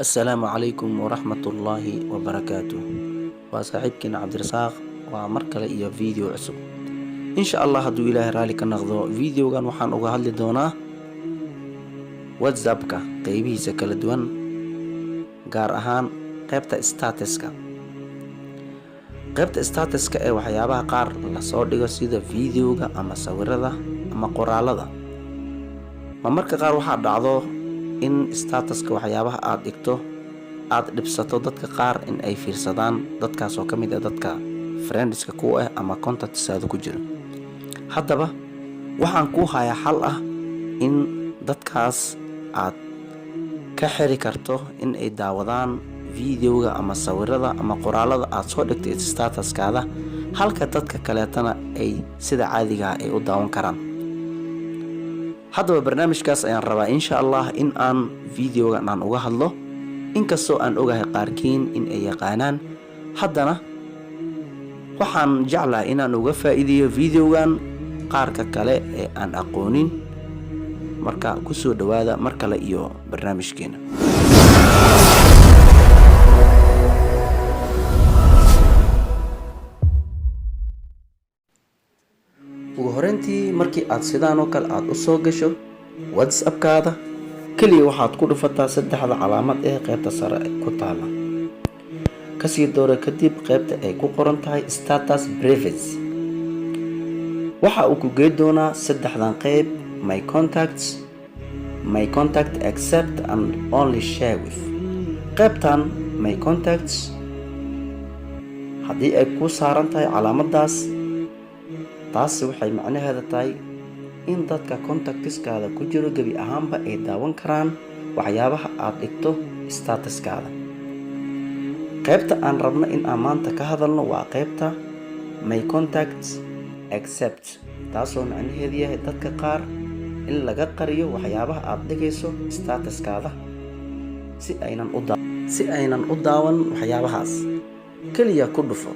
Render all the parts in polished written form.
Assalaamu calaykum waraxmatullaahi wabarakaatuh. Waa saaxiibkiina Cabdirasaaq, waa mar kale iyo video cusub. Insha Allah, hadduu Ilaahay raalli ka noqdo, videogan waxaan uga hadli doonaa WhatsAppka qeybihiisa kala duwan, gaar ahaan qeybta statuska. Qeybta statuska ee waxyaabaha qaar lasoo dhigo, sida videoga ama sawirada ama qoraalada. Ma marka qaar waxaa dhacdo in statuska waxyaabaha aada dhigto aada dhibsato dadka qaar in ay fiirsadaan, dadkaasoo ka mid ah dadka friendska ku ah ama contactsaada ku jiro. Haddaba waxaan kuu hayaa xal ah in dadkaas aad ka xiri karto in ay daawadaan videoga ama sawirada ama qoraalada aada soo dhigtay statuskaada, halka dadka kaleetana ay sida caadigaa ay u daawan karaan. Haddaba barnaamijkaas ayaan rabaa, insha Allah, in aan videogan aan uga hadlo. Inkastoo aan ogahay qaarkiin in ay yaqaanaan, haddana waxaan jeclahay inaan uga faa'iideeyo videogan qaarka kale ee aan aqoonin. Marka kusoo dhowaada mar kale iyo barnaamijkeena. Ugu horeyntii, markii aad sidaan oo kale aada u soo gasho WhatsAppkaada, keliya waxaad ku dhufataa saddexda calaamad ee qeybta sare ku taala. Kasii doora kadib qeybta ay ku qoran tahay "Status Privacy". Waxa uu ku gey doonaa saddexdan qeyb: My Contacts, My Contact Except and Only Share With. Qeybtan My Contacts, haddii ay ku saaran tahay calaamadaas, taasi waxay macnaheeda tahay in dadka contactiskaada ku jiro gebi ahaanba ay daawan karaan waxyaabaha aada dhigto statuskaada. Qaybta aan rabno in aan maanta ka hadalno waa qaybta My Contacts Except, taasoo macnaheedu yahay dadka qaar in laga qariyo waxyaabaha aada dhigayso statuskaada si aynan u daawan waxyaabahaas. Keliya ku dhufo.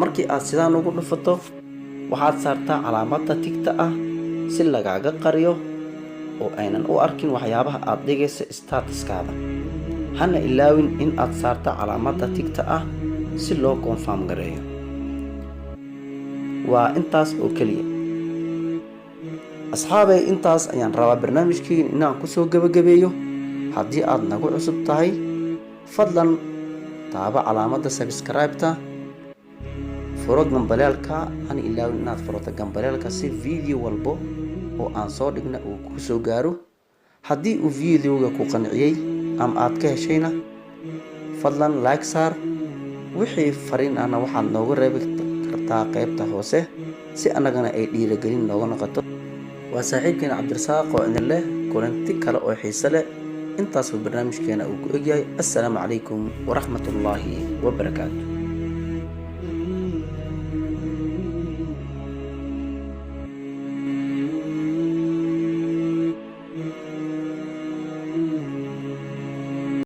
Markii aad sidaan ugu dhufato, waxaad saartaa calaamadda tickta ah si lagaaga qariyo oo aynan u arkin waxyaabaha aad dhigaysa statuskaada. Hana ilaawin in aad saarta calaamadda tickta ah si loo confirm gareeyo. Waa intaas oo keliya, asxaabay. Intaas ayaan rabaa barnaamijkii inaan kusoo gebagabeeyo. Haddii aad nagu cusub tahay, fadlan taabo calaamadda subscribe-ta, furo gambaleelka. Hana ilaawin inaad furato gambaleelka si video walbo oo aan soo dhigna uu ku soo gaaro. Haddii uu videoga ku qanciyey ama aad ka heshayna, fadlan like saar. Wixii fariin ahna waxaad nooga reebi kartaa qeybta hoose si annagana ay dhiiragelin nooga noqoto. Waa saaxiibkeena Cabdirasaaq oo idin leh kulanti kale oo xiise leh. Intaasuu barnaamijkeena uu ku egyahay. Assalaamu calaykum waraxmatullaahi wabarakaatu.